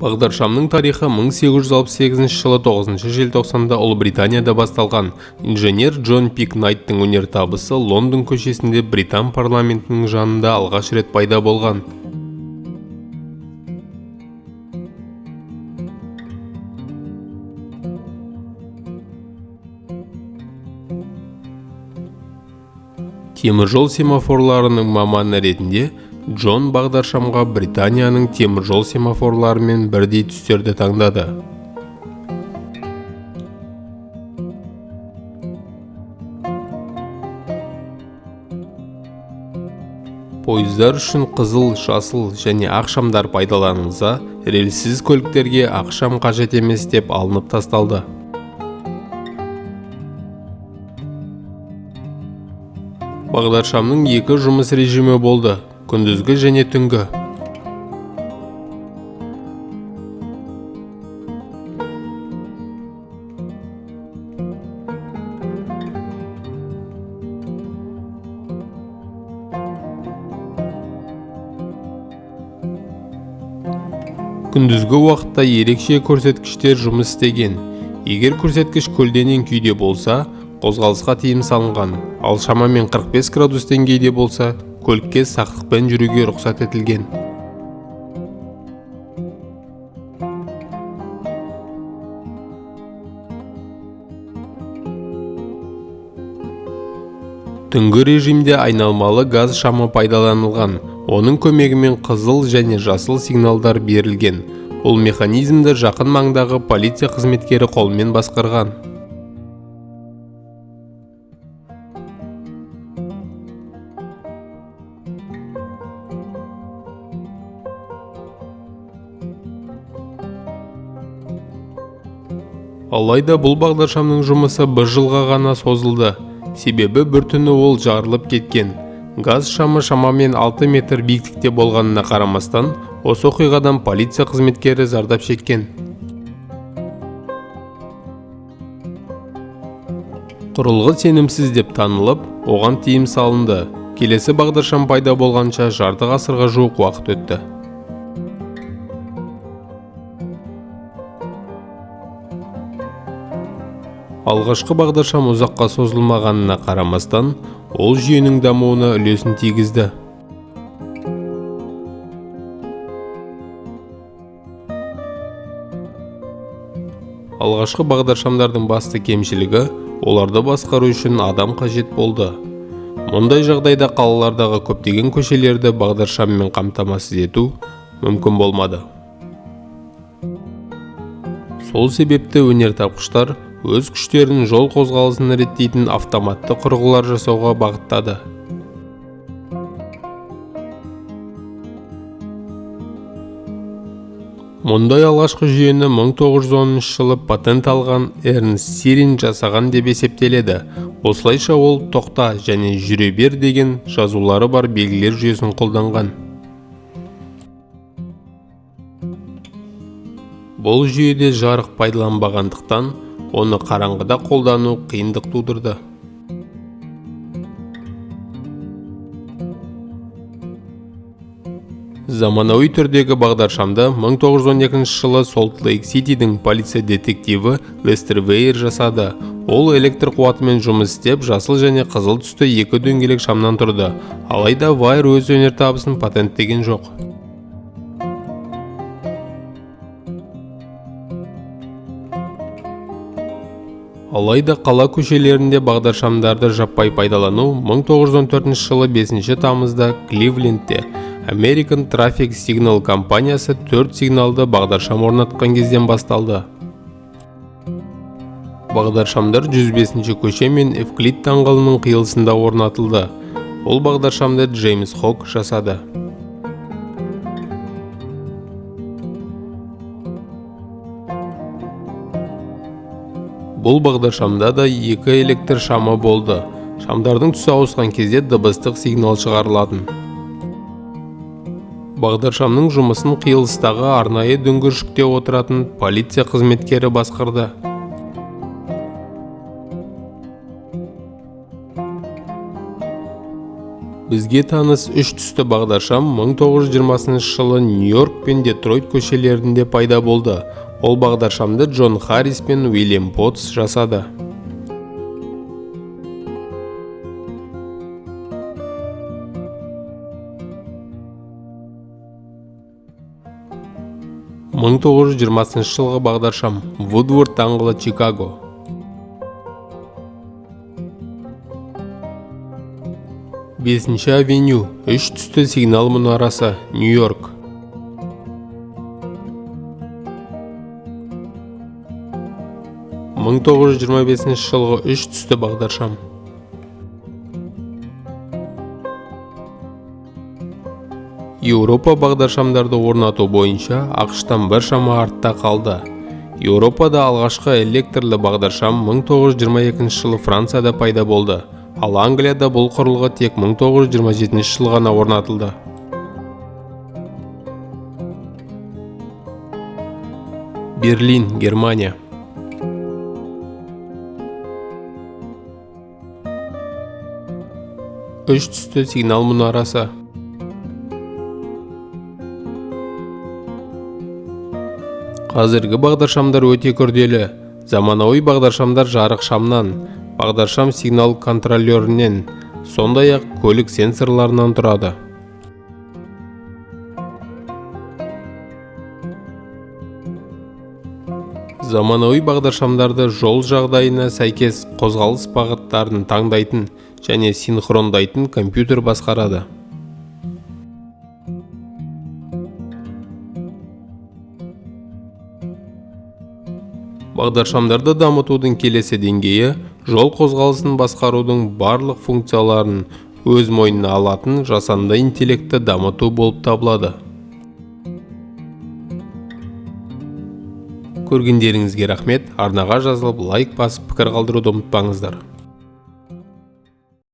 Бағдаршамның тарихы 1868 жылы 9 желтоқсанда Ұлыбританияда басталған. Инженер Джон Пик Найттың өнертабысы Лондон көшесінде Британ парламентінің жанында алғаш рет пайда болған. Теміржол семафорларының маманы ретінде Джон бағдаршамға Британияның теміржол семафорларымен бірдей түстерді таңдады. Пойыздар үшін қызыл, жасыл және ақ шамдар пайдаланылса, рельссіз көліктерге ақ шам қажет емес деп алынып тасталды. Бағдаршамның екі жұмыс режимі болды: күндізгі және түнгі. Күндізгі уақытта ерекше көрсеткіштер жұмыс істеген. Егер көрсеткіш көлденең күйде болса, қозғалысқа тыйым салынған, ал шамамен 45 градус деңгейде болса, көлікке сақтықпен жүруге рұқсат етілген. Түнгі режимде айналмалы газ шамы пайдаланылған. Оның көмегімен қызыл және жасыл сигналдар берілген. Бұл механизмді жақын маңдағы полиция қызметкері қолмен басқарған. Алайда бұл бағдаршамның жұмысы бір жылға ғана созылды. Себебі бір түні ол жарылып кеткен. Газ шамы шамамен 6 метр биіктікте болғанына қарамастан, осы оқиғадан полиция қызметкері зардап шеккен. Құрылғы сенімсіз деп танылып, оған тыйым салынды. Келесі бағдаршам пайда болғанша жарты ғасырға жуық уақыт өтті. Алғашқы бағдаршам ұзаққа созылмағанына қарамастан, ол жүйенің дамуына үлесін тигізді. Алғашқы бағдаршамдардың басты кемшілігі оларды басқару үшін адам қажет болды. Мұндай жағдайда қалалардағы көптеген көшелерді бағдаршаммен қамтамасыз ету мүмкін болмады. Сол себепті өнертапқыштар өз күштерін жол қозғалысын реттейтін автоматты құрылғылар жасауға бағыттады. Мұндай алғашқы жүйені 1910 жылы патент алған Эрнст Сирин жасаған деп есептеледі. Осылайша ол тоқта және жүре бер деген жазулары бар белгілер жүйесін қолданған. Бұл жүйеде жарық пайдаланбағандықтан, оны қараңғыда қолдану қиындық тудырды. Заманауи түрдегі бағдаршамды 1912 жылы Солт Лейк Ситидің полиция детективі Лестер Вейер жасады. Ол электр қуатымен жұмыс істеп, жасыл және қызыл түсті екі дөңгелек шамнан тұрды. Алайда Вайер өз өнертабысын патенттеген жоқ. Алайда қала көшелерінде бағдаршамдарды жаппай пайдалану 1914 жылы 5 тамызда Кливлендте American Traffic Signal компаниясы 4 сигналды бағдаршам орнатқан кезден басталды. Бағдаршамдар 105 көше мен Эвклид даңғылының қиылысында орнатылды. Ол бағдаршамды Джеймс Хок жасады. Бұл бағдаршамда да екі электр шамы болды. Шамдардың түсі ауысқан кезде дыбыстық сигнал шығарылатын. Бағдаршамның жұмысын қиылыстағы арнайы дүңгіршікте отыратын полиция қызметкері басқарды. Бізге таныс үш түсті бағдаршам 1920 жылы Нью-Йорк пен Детройт көшелерінде пайда болды. Ол бағдаршамды Джон Харрис пен Уильям Поттс жасады. 1920 жылғы бағдаршам. Вудворд даңғылы, Чикаго. 5-ші авеню, үш түсті сигнал мұнарасы, Нью-Йорк. 1925 жылғы үш түсті бағдаршам. Еуропа бағдаршамдарды орнату бойынша АҚШ-тан біршама артта қалды. Еуропада алғашқы электрлі бағдаршам 1922 жылы Францияда пайда болды, ал Англияда бұл құрылғы тек 1927 жылы ғана орнатылды. Берлин, Германия. Үш түсті сигнал мұнарасы. Қазіргі бағдаршамдар өте күрделі. Заманауи бағдаршамдар жарық шамнан, бағдаршам сигнал контроллерінен, сондай-ақ көлік сенсорларынан тұрады. Заманауи бағдаршамдарды жол жағдайына сәйкес қозғалыс бағыттарын таңдайтын және синхрондайтын компьютер басқарады. Бағдаршамдарды дамытудың келесі деңгейі жол қозғалысын басқарудың барлық функцияларын өз мойнына алатын жасанды интеллектті дамыту болып табылады. Көргендеріңізге рахмет. Арнаға жазылып, лайк басып, пікір қалдыруды ұмытпаңыздар.